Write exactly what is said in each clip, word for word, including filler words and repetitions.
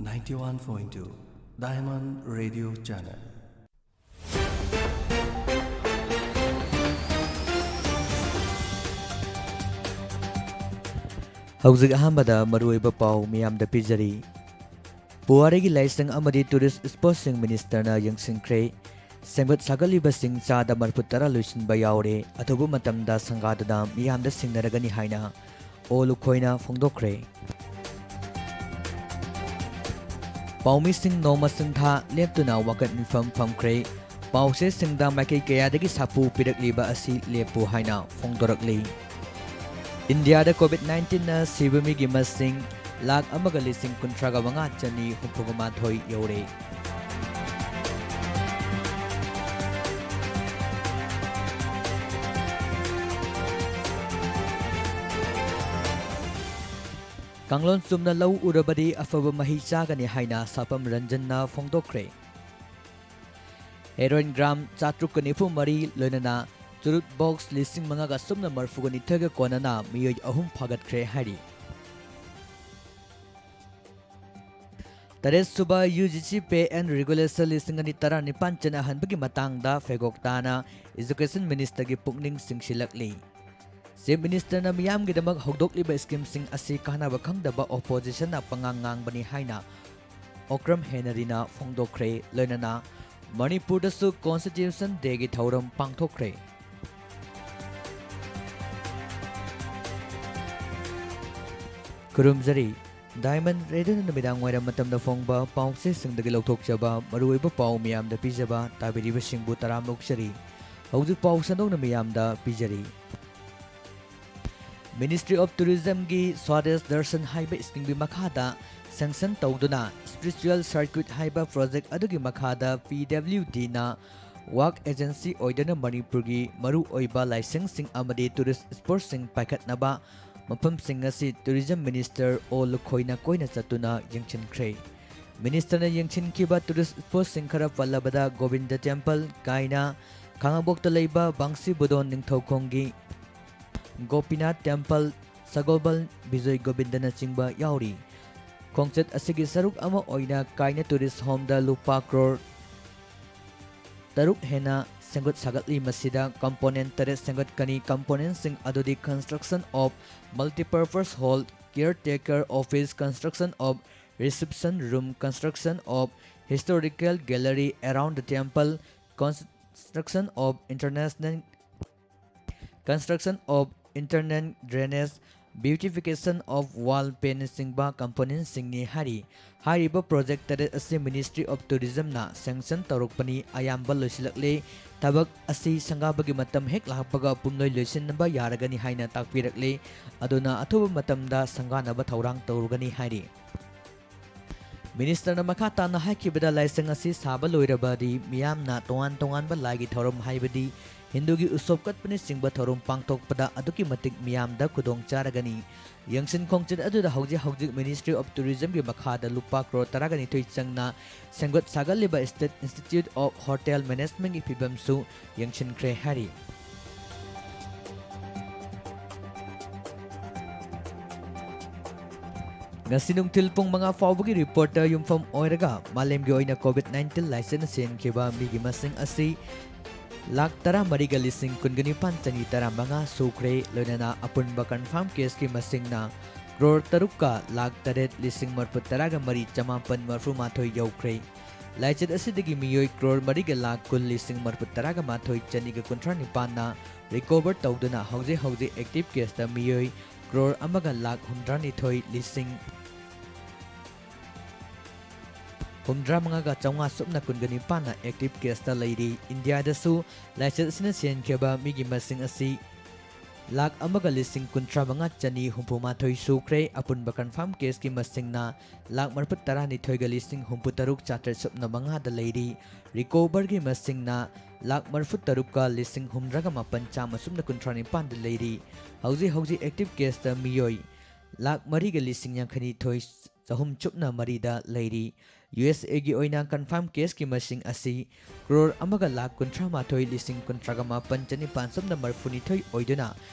ninety-one point two Diamond Radio Channel. ꯍꯧꯖꯤꯛ ꯑꯍꯥꯟꯕꯗ ꯃꯔꯨꯑꯣꯏꯕ ꯄꯥꯎ ꯃꯤꯌꯥꯝꯗ ꯄꯤꯖꯔꯤ꯫ ꯄꯨꯋꯥꯔꯤꯒꯤ ꯂꯥꯏꯁꯪ ꯑꯃꯗꯤ ꯇꯨꯔꯤꯁ ꯁ꯭ꯄꯣꯠꯁꯤꯡ ꯃꯤꯅꯤꯁꯇꯔꯅ ꯌꯦꯡꯁꯤꯟꯈ꯭ꯔꯦ꯫ ꯁꯦꯝꯒꯠ ꯁꯥꯒꯠꯂꯤꯕꯁꯤꯡ ꯆꯥꯗ ꯃꯔꯤꯐꯨ ꯇꯔꯥ ꯂꯣꯏꯁꯤꯟꯕ ꯌꯥꯎꯔꯦ꯫ ꯑꯊꯨꯕ ꯃꯇꯝꯗ ꯁꯪꯒꯥꯗꯨꯅ ꯃꯤꯌꯥꯝꯗ ꯁꯤꯡꯅꯔꯒꯅꯤ ꯍꯥꯏꯅ ꯑꯣ ꯂꯨꯈꯣꯏꯅ ꯐꯣꯡꯗꯣꯛꯈ꯭ꯔꯦ꯫ ꯄꯥꯎꯃꯤꯁꯤꯡ ꯅꯣꯡꯃ ꯁꯤꯟꯊꯥ ꯂꯦꯞꯇꯨꯅ ꯋꯥꯀꯠ ꯃꯤꯐꯝ ꯐꯝꯈ꯭ꯔꯦ꯫ ꯄꯥꯎꯆꯦꯁꯤꯡꯗ ꯃꯥꯏꯀꯩ ꯀꯌꯥꯗꯒꯤ ꯁꯥꯐꯨ ꯄꯤꯔꯛꯂꯤꯕ ꯑꯁꯤ ꯂꯦꯞꯄꯨ ꯍꯥꯏꯅ ꯐꯣꯡꯗꯣꯔꯛꯂꯤ꯫ ꯏꯟꯗꯤꯌꯥꯗ ꯀꯣꯚꯤꯗ ꯅꯥꯏꯟꯇꯤꯟꯅ ꯁꯤꯕ ꯃꯤꯒꯤ ꯃꯁꯤꯡ ꯂꯥꯈ ꯑꯃꯒ ꯂꯤꯁꯤꯡ ꯀꯨꯟꯊ꯭ꯔꯥꯒ ꯃꯉꯥ ꯆꯅꯤ ꯍꯨꯝꯐꯨꯒ ꯃꯥꯊꯣꯏ ꯌꯧꯔꯦ꯫ ꯀꯥꯡꯂꯣꯟ ꯆꯨꯝꯅ ꯂꯧ ꯎꯔꯕꯗꯤ ꯑꯐꯕ ꯃꯍꯩ ꯆꯥꯒꯅꯤ ꯍꯥꯏꯅ ꯁꯥꯄꯝ ꯔꯟꯖꯟꯅ ꯐꯣꯡꯗꯣꯛꯈ꯭ꯔꯦ꯫ ꯍꯦꯔꯣꯏꯟ ꯒ꯭ꯔꯥꯝ ꯆꯥꯇ꯭ꯔꯨꯛꯀ ꯅꯤꯐꯨ ꯃꯔꯤ, ꯂꯣꯏꯅꯅ ꯆꯨꯔꯨꯠ ꯕꯣꯛꯁ ꯂꯤꯁꯤꯡ ꯃꯉꯥꯒ ꯁꯨꯞꯅ ꯃꯔꯤꯐꯨꯒ ꯅꯤꯊꯣꯏꯒ ꯀꯣꯟꯅꯅ ꯃꯤꯑꯣꯏ ꯑꯍꯨꯝ ꯐꯥꯒꯠꯈ꯭ꯔꯦ ꯍꯥꯏꯔꯤ꯫ ꯇꯔꯦꯠ ꯁꯨꯕ U G C Pay and Regulation ꯂꯤꯁꯤꯡ ꯑꯅꯤ ꯇꯔꯥꯅꯤꯄꯥꯟ ꯆꯠꯅꯍꯟꯕꯒꯤ ꯃꯇꯥꯡꯗ ꯐꯦꯒꯣꯛ ꯇꯥꯅ ꯏꯖꯨꯀꯦꯁꯟ ꯃꯤꯅꯤꯁꯇꯔꯒꯤ ꯄꯨꯛꯅꯤꯡ ꯆꯤꯡꯁꯤꯜꯂꯛꯂꯤ꯫ ꯆꯤꯐ ꯃꯤꯅꯤꯁꯇꯔꯅ ꯃꯤꯌꯥꯝꯒꯤꯗꯃꯛ ꯍꯧꯗꯣꯛꯂꯤꯕ ꯁ꯭ꯀꯤꯝꯁꯤꯡ ꯑꯁꯤ ꯀꯥꯟꯅꯕ ꯈꯪꯗꯕ ꯑꯣꯄꯣꯖꯤꯁꯟꯅ ꯄꯉꯥꯡ ꯉꯥꯡꯕꯅꯤ ꯍꯥꯏꯅ ꯑꯣꯀ꯭ꯔꯝ ꯍꯦꯅꯔꯤꯅ ꯐꯣꯡꯗꯣꯛꯈ꯭ꯔꯦ꯫ ꯂꯣꯏꯅꯅ ꯃꯅꯤꯄꯨꯔꯗꯁꯨ ꯀꯣꯟꯁꯇꯤꯇ꯭ꯌꯨꯁꯟ ꯗꯦꯒꯤ ꯊꯧꯔꯝ ꯄꯥꯡꯊꯣꯛꯈ꯭ꯔꯦ꯫ ꯈꯨꯔꯨꯝꯖꯔꯤ꯫ ꯗꯥꯏꯃꯟ ꯔꯦꯗꯤꯑꯣꯅ ꯅꯨꯃꯤꯗꯥꯡ ꯋꯥꯏꯔꯝ ꯃꯇꯝꯗ ꯐꯣꯡꯕ ꯄꯥꯎꯆꯦꯁꯤꯡꯗꯒꯤ ꯂꯧꯊꯣꯛꯆꯕ ꯃꯔꯨꯑꯣꯏꯕ ꯄꯥꯎ ꯃꯤꯌꯥꯝꯗ ꯄꯤꯖꯕ ꯇꯥꯕꯤꯔꯤꯕꯁꯤꯡꯕꯨ ꯇꯔꯥꯝꯅ ꯑꯣꯛꯆꯔꯤ꯫ ꯍꯧꯖꯤꯛ ꯄꯥꯎ ꯁꯟꯗꯣꯛꯅ ꯃꯤꯌꯥꯝꯗ ꯄꯤꯖꯔꯤ꯫ Ministry of Tourismꯒꯤ ꯁ꯭ꯋꯥꯗꯦꯁ ꯗꯔꯁꯟ ꯍꯥꯏꯕ ꯁ꯭ꯀꯤꯝꯒꯤ ꯃꯈꯥꯗ ꯁꯦꯡꯁꯟ ꯇꯧꯗꯨꯅ ꯁ꯭ꯄꯤꯔꯤꯆꯨꯋꯦꯜ ꯁꯔꯀ꯭ꯌꯨꯠ ꯍꯥꯏꯕ ꯄ꯭ꯔꯣꯖꯦꯛ ꯑꯗꯨꯒꯤ ꯃꯈꯥꯗ ꯄꯤ ꯗꯕ꯭ꯂꯤꯎ ꯗꯤꯅ ꯋꯥꯛ ꯑꯦꯖꯦꯟꯁꯤ ꯑꯣꯏꯗꯨꯅ ꯃꯅꯤꯄꯨꯔꯒꯤ ꯃꯔꯨꯑꯣꯏꯕ ꯂꯥꯏꯁꯪꯁꯤꯡ ꯑꯃꯗꯤ ꯇꯨꯔꯤꯁ ꯁ꯭ꯄꯣꯠꯁꯤꯡ ꯄꯥꯏꯈꯠꯅꯕ ꯃꯐꯝꯁꯤꯡ ꯑꯁꯤ ꯇꯨꯔꯤꯖꯝ ꯃꯤꯅꯤꯁꯇꯔ ꯑꯣ ꯂꯨꯈꯣꯏꯅ ꯀꯣꯏꯅ ꯆꯠꯇꯨꯅ ꯌꯦꯡꯁꯤꯟꯈ꯭ꯔꯦ꯫ ꯃꯤꯅꯤꯁꯇꯔꯅ ꯌꯦꯡꯁꯤꯟꯈꯤꯕ ꯇꯨꯔꯤꯁ ꯁ꯭ꯄꯣꯠꯁꯤꯡ ꯈꯔ ꯄꯜꯂꯕꯗ ꯒꯣꯕꯤꯟꯗ ꯇꯦꯝꯄꯜ, ꯀꯥꯏꯅ, ꯈꯥꯉꯕꯣꯛꯇ ꯂꯩꯕ ꯕꯪꯁꯤ ꯕꯨꯗꯣꯟ ꯅꯤꯡꯊꯧꯈꯣꯡꯒꯤ ꯒꯣꯄꯤꯅꯥꯊ ꯇꯦꯝꯄꯜ, ꯁꯒꯣꯜꯕꯜ ꯕꯤꯖꯣꯏ ꯒꯣꯕꯤꯟꯗꯅꯆꯤꯡꯕ ꯌꯥꯎꯔꯤ꯫ ꯈꯣꯡꯆꯠ ꯑꯁꯤꯒꯤ ꯁꯔꯨꯛ ꯑꯃ ꯑꯣꯏꯅ ꯀꯥꯏꯅ ꯇꯨꯔꯤꯁ ꯍꯣꯝꯗ ꯂꯨꯄꯥ ꯀ꯭ꯔꯣꯔ ꯇꯔꯨꯛ ꯍꯦꯟꯅ ꯁꯦꯝꯒꯠ ꯁꯥꯒꯠꯂꯤ꯫ ꯃꯁꯤꯗ ꯀꯝꯄꯣꯅꯦꯟ ꯇꯔꯦꯠ ꯁꯦꯝꯒꯠꯀꯅꯤ꯫ ꯀꯝꯄꯣꯅꯦꯟꯁꯤꯡ ꯑꯗꯨꯗꯤ construction of multipurpose hall, caretaker office, construction of reception room, construction of historical gallery around the temple, construction of international construction of internal drainage, beautification of wall ꯄꯦꯟꯅꯆꯤꯡꯕ ꯀꯝꯄꯣꯅꯦꯟꯁꯤꯡꯅꯤ ꯍꯥꯏꯔꯤ꯫ ꯍꯥꯏꯔꯤꯕ ꯄ꯭ꯔꯣꯖꯦꯛ ꯇꯔꯦꯠ ꯑꯁꯤ Ministry of Tourismꯅ ꯁꯦꯡꯁꯟ ꯇꯧꯔꯛꯄꯅꯤ꯫ ꯑꯌꯥꯝꯕ ꯂꯣꯏꯁꯤꯜꯂꯛꯂꯦ꯫ ꯊꯕꯛ ꯑꯁꯤ ꯁꯪꯒꯥꯕꯒꯤ ꯃꯇꯝ ꯍꯦꯛ ꯂꯥꯛꯄꯒ ꯄꯨꯝꯂꯣꯏ ꯂꯣꯏꯁꯤꯟꯅꯕ ꯌꯥꯔꯒꯅꯤ ꯍꯥꯏꯅ ꯇꯥꯛꯄꯤꯔꯛꯂꯦ꯫ ꯑꯗꯨꯅ ꯑꯊꯨꯕ ꯃꯇꯝꯗ ꯁꯪꯒꯥꯅꯕ ꯊꯧꯔꯥꯡ ꯇꯧꯔꯒꯅꯤ ꯍꯥꯏꯔꯤ꯫ ꯃꯤꯅꯤꯁꯇꯔꯅ ꯃꯈꯥ ꯇꯥꯅ ꯍꯥꯏꯈꯤꯕꯗ, ꯂꯥꯏꯁꯪ ꯑꯁꯤ ꯁꯥꯕ ꯂꯣꯏꯔꯕꯗꯤ ꯃꯤꯌꯥꯝꯅ ꯇꯣꯉꯥꯟ ꯇꯣꯉꯥꯟꯕ ꯂꯥꯏꯒꯤ ꯊꯧꯔꯝ, ꯍꯥꯏꯕꯗꯤ ꯍꯤꯟꯗꯨꯒꯤ ꯎꯠꯁꯣꯞ ꯀꯠꯄꯅꯆꯤꯡꯕ ꯊꯧꯔꯝ ꯄꯥꯡꯊꯣꯛꯄꯗ ꯑꯗꯨꯛꯀꯤ ꯃꯇꯤꯛ ꯃꯤꯌꯥꯝꯗ ꯈꯨꯗꯣꯡ ꯆꯥꯔꯒꯅꯤ꯫ ꯌꯦꯡꯁꯤꯟ ꯈꯣꯡꯖꯤꯟ ꯑꯗꯨꯗ ꯍꯧꯖꯤꯛ ꯍꯧꯖꯤꯛ Ministry of Tourismꯒꯤ ꯃꯈꯥꯗ ꯂꯨꯄꯥ ꯀ꯭ꯔꯣꯔ ꯇꯔꯥꯒ ꯅꯤꯊꯣꯏ ꯆꯪꯅ ꯁꯦꯝꯒꯠ ꯁꯥꯒꯠꯂꯤꯕ State Institute of Hotel Managementꯒꯤ ꯐꯤꯕꯝꯁꯨ ꯌꯦꯡꯁꯤꯟꯈ꯭ꯔꯦ ꯍꯥꯏꯔꯤ꯫ ꯉꯁꯤ ꯅꯨꯡꯊꯤꯜ ꯄꯨꯡ ꯃꯉꯥ ꯐꯥꯎꯕꯒꯤ ꯔꯤꯄꯣꯔꯠꯇ ꯌꯨꯝꯐꯝ ꯑꯣꯏꯔꯒ ꯃꯥꯂꯦꯝꯒꯤ ꯑꯣꯏꯅ COVID nineteen ꯂꯥꯏꯆꯠꯅ ꯁꯤꯍꯟꯈꯤꯕ ꯃꯤꯒꯤ ꯃꯁꯤꯡ ꯑꯁꯤ ꯂꯥꯈ ꯇꯔꯥꯃꯔꯤꯒ ꯂꯤꯁꯤꯡ ꯀꯨꯟꯒ ꯅꯤꯄꯥꯟ ꯆꯅꯤ ꯇꯔꯥꯃꯉꯥ ꯁꯨꯈ꯭ꯔꯦ꯫ ꯂꯣꯏꯅꯅ ꯑꯄꯨꯟꯕ ꯀꯟꯐꯥꯔꯝ ꯀꯦꯁꯀꯤ ꯃꯁꯤꯡꯅ ꯀ꯭ꯔꯣꯔ ꯇꯔꯨꯛꯀ ꯂꯥꯈ ꯇꯔꯦꯠ ꯂꯤꯁꯤꯡ ꯃꯔꯤꯐꯨ ꯇꯔꯥꯒ ꯃꯔꯤ ꯆꯃꯥꯄꯟ ꯃꯔꯤꯐꯨ ꯃꯥꯊꯣꯏ ꯌꯧꯈ꯭ꯔꯦ꯫ ꯂꯥꯏꯆꯠ ꯑꯁꯤꯗꯒꯤ ꯃꯤꯑꯣꯏ ꯀ꯭ꯔꯣꯔ ꯃꯔꯤꯒ ꯂꯥꯈ ꯀꯨꯟ ꯂꯤꯁꯤꯡ ꯃꯔꯤꯐꯨ ꯇꯔꯥꯒ ꯃꯥꯊꯣꯏ ꯆꯅꯤꯒ ꯀꯨꯟꯊ꯭ꯔꯥ ꯅꯤꯄꯥꯟꯅ ꯔꯤꯀꯣꯚꯔ ꯇꯧꯗꯨꯅ ꯍꯧꯖꯤꯛ ꯍꯧꯖꯤꯛ ꯑꯦꯛꯇꯤꯚ ꯀꯦꯁꯇ ꯃꯤꯑꯣꯏ ꯀ꯭ꯔꯣꯔ ꯑꯃꯒ ꯂꯥꯈ ꯍꯨꯝꯗ꯭ꯔꯥꯅꯤꯊꯣꯏ ꯂꯤꯁꯤꯡ ꯍꯨꯝꯗ꯭ꯔꯥ ꯃꯉꯥꯒ ꯆꯥꯝꯃꯉꯥ ꯁꯨꯞꯅ ꯀꯨꯟꯒ ꯅꯤꯄꯥꯟꯅ ꯑꯦꯛꯇꯤꯚ ꯀꯦꯁꯇ ꯂꯩꯔꯤ꯫ ꯏꯟꯗꯤꯌꯥꯗꯁꯨ ꯂꯥꯏꯆꯠ ꯑꯁꯤꯅ ꯁꯤꯍꯟꯈꯤꯕ ꯃꯤꯒꯤ ꯃꯁꯤꯡ ꯑꯁꯤ ꯂꯥꯈ ꯑꯃꯒ ꯂꯤꯁꯤꯡ ꯀꯨꯟꯊ꯭ꯔꯥ ꯃꯉꯥ ꯆꯅꯤ ꯍꯨꯝꯐꯨ ꯃꯥꯊꯣꯏ ꯁꯨꯈ꯭ꯔꯦ꯫ ꯑꯄꯨꯟꯕ ꯀꯟꯐꯥꯔꯝ ꯀꯦꯁꯀꯤ ꯃꯁꯤꯡꯅ ꯂꯥꯈ ꯃꯔꯤꯐꯨ ꯇꯔꯥꯅꯤꯊꯣꯏꯒ ꯂꯤꯁꯤꯡ ꯍꯨꯝꯐꯨ ꯇꯔꯨꯛ ꯆꯥꯇ꯭ꯔꯦꯠ ꯁꯨꯞꯅ ꯃꯉꯥꯗ ꯂꯩꯔꯤ꯫ ꯔꯤꯀꯣꯚꯔꯒꯤ ꯃꯁꯤꯡꯅ ꯂꯥꯈ ꯃꯔꯤꯐꯨ ꯇꯔꯨꯛꯀ ꯂꯤꯁꯤꯡ ꯍꯨꯝꯗ꯭ꯔꯥꯒ ꯃꯥꯄꯟ ꯆꯥꯝꯃ ꯁꯨꯞꯅ ꯀꯨꯟꯊ꯭ꯔꯥ ꯅꯤꯄꯥꯟꯗ ꯂꯩꯔꯤ꯫ ꯍꯧꯖꯤꯛ ꯍꯧꯖꯤꯛ ꯑꯦꯛꯇꯤꯚ ꯀꯦꯁꯇ ꯃꯤꯑꯣꯏ ꯂꯥꯈ ꯃꯔꯤꯒ ꯂꯤꯁꯤꯡ ꯌꯥꯡꯈꯩꯅꯤꯊꯣꯏ ꯆꯍꯨꯝ ꯆꯨꯞꯅ ꯃꯔꯤꯗ ꯂꯩꯔꯤ꯫ ꯌꯨ ꯑꯦꯁ ꯑꯦꯒꯤ ꯑꯣꯏꯅ ꯀꯟꯐꯥꯔꯝ ꯀꯦꯁꯀꯤ ꯃꯁꯤꯡ ꯑꯁꯤ ꯀ꯭ꯔꯣꯔ ꯑꯃꯒ ꯂꯥꯈ ꯀꯨꯟꯊ꯭ꯔꯥ ꯃꯥꯊꯣꯏ ꯂꯤꯁꯤꯡ ꯀꯨꯟꯊ꯭ꯔꯥꯒ ꯃꯥꯄꯟ ꯆꯅꯤꯄꯥꯟ ꯁꯨꯞꯅ ꯃꯔꯤꯐꯨꯅꯤꯊꯣꯏ ꯑꯣꯏꯗꯨꯅ